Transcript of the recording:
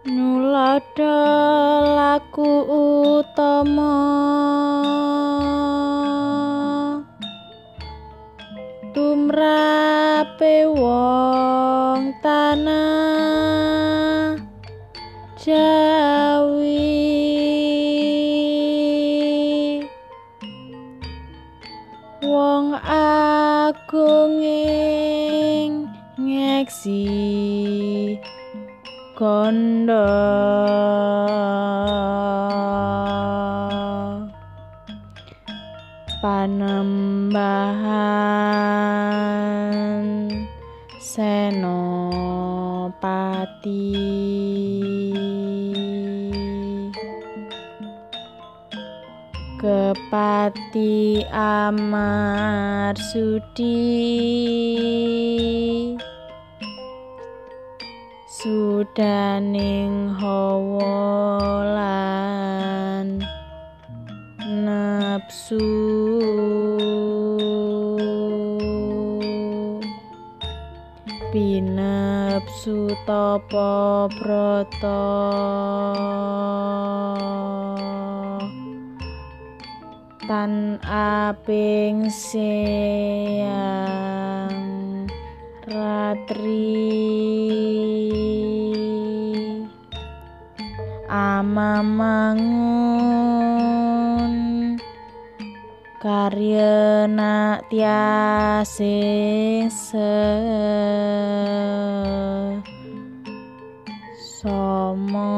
Nyuladha laku utama tumrape wong tanah Jawi. Wong agung ing ngeksi kandha panembahan Senopati. Kepati Amar Sudi sudaning hawa lan nepsu. Pinepsu tapa brata tan aping siang ratri. Amamangun karya nak tiasing soma.